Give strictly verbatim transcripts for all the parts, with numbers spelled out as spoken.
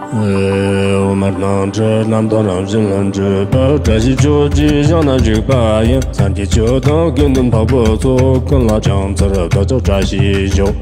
འོ་མར་སྣང་གྲོལ་རྣམ་དག་རང་བཞིན་ལ་འདྲེས་པ། བཀྲ་ཤིས་ཆོས་ཀྱི་ཞིང་ན་བཞུགས་པ་ཡི། སངས་རྒྱས་ཆོས་དང་དགེ་འདུན་འཕགས་པ་ཚོགས། ཀུན་ལ་བྱང་ཆུབ་བདག་ཅག་བཀྲ་ཤིས་ཤོག་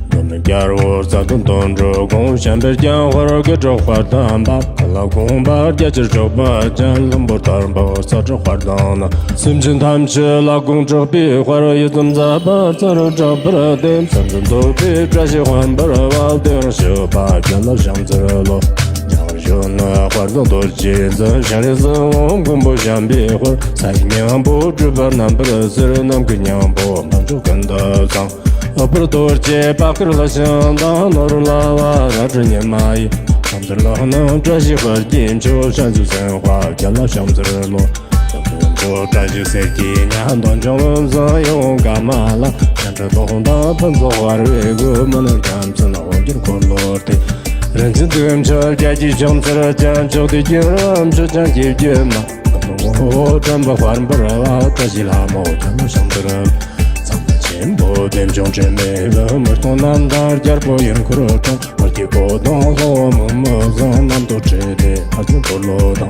འགྲོ་མི་རྒྱལ་པོ་རྩ་གཏུམ་དོན་གྲུབ་དགོངས། བྱམས་པའི་རྒྱལ་དཔལ་དགེ་ཕྲུག་དཔལ་ལྡན་པ། ཀུན་ལ་དགོངས་པ་རྒྱ་ཆེར་གྲགས་པ་ཅན། ལྷུན་པོ་ལྟར་འབར་བ་སྲས་བྲག་དཔལ་ལྡན་ན། སེམས་ཅན་ཐམས་ཅད་ལ་དགོངས་གྲགས་པའི་དཔལ། ཡིད་ཙམ་མཛད་པ་རྩ་རུ་གྲགས་པར་ལྡན། བསམ་དོན་རྫོགས་པའི་བཀྲ་ཤིས་དཔལ་འབར་བ། བདེ་བར་གཤེགས་པ་རྒྱལ་བ་བྱང་རྩེར་ལོ། རྒྱལ་བར་བཞུགས་ནས་དཔལ་དང་རྡོ་རྗེ་འཛིན། ཞིང་རལ་གཟིགས་དབང་མགོན་པོ་བྱམས་པའི་དཔལ། ས་ཡི་སྙིང་པོ་སྤྲུལ་པ་རྣམ་པར་གསལ། ནམ་མཁའི་སྙིང་པོ་འབར་འཇུག་ཀུན་ཏུ་ཚང་། འོད་འབར་རྡོ་རྗེ་དཔལ་དཀར་ལ་ཞིང་དང་། ནོར་ལ་བ་རལ་གྲི་ཉི་མ་ཡི། ཁམས་དུར་ལ་ནི་བཀྲ་ཤིས་དཔལ་གྱི་མཆོག་ཤཱཀྱའི་སེམས་དཔའ་རྒྱལ་བ་བྱང་རྩེར་ལོ། ཡང་དོན་མཆོག་བཀྲ་ཤིས་གསེར་གྱི་ཉ། འདོད་འཇོ་ལམ་བཟང་ཡིད་འོང་དགའ་མ་ལ། སྤྱན་འདྲེན་གདོང་དང་ཕུན་ཚོགས་འབར་བའི་མགུལ། མི་ནོར་རྒྱལ་མཚན་དབང་གྱུར་འཁོར་ལོ་སྟེ། རིན་ཆེན་དུས་མཆོད་བརྒྱད་ཀྱི་ཕྱག་འཚལ་ཅིང་། མཆོག་ཏུ་གྱུར་མཆོད་ཅིང་གཅེས་བརྒྱུད་མ། ཀུན་ཏུ་དབང་པོ་དྲན་པ་དཔལ་འབར་བ། བཀྲ་ཤིས་ལྷ་མོ་རྒྱལ་བ་བྱང་རྩེར། ཚངས་པ་ཆེན་པོ་བདེ་འབྱུང་དྲི་མེད་ལ། མི་གཏོང་རྣམ་དག་རྒྱལ་པོ་ཡུལ་འཁོར་དང་། དཔལ་གྱི་སྐུ་གདུང་ལྷ་མོ་མི་བཟང་རྣམས་དང་འཁྲིལ་ཏེ། ཨ་ཙི་འཁོར་ལོ་དང་།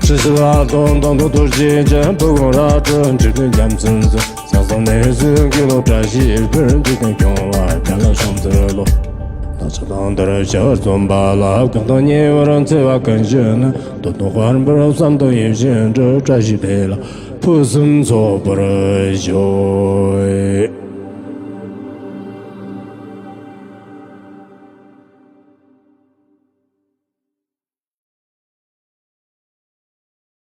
ཁྲི་ཞི་ལ་དོན་དང་དུ་རྡོ་རྗེ་ཅན། བུ་གུང་རལ་གྲི་འཇིག་རྟེན་རྒྱལ་མཚན་འཛིན། ཞང་སང་གནས་སུ་དགེ་ལུགས་བཀྲ་ཤིས་སྤེལ། འཇིག་རྟེན་སྐྱོང་བ་རྒྱལ་བ་བྱང་རྩེར་ལོ། ལག་ཆ་དང་དར་ཞབས་བརྩོན་པ་ལ། གང་དང་ཉེ་བར་འཚེ་བ་ཀུན་ཞི་ནས། འདོད་དོན་དཔལ་འབར་བསམ་དོན་ཡིད་བཞིན་འགྲུབ། བཀྲ་ཤིས་བདེ་ལ་ཕུན་སུམ་ཚོགས་པར་ཤོག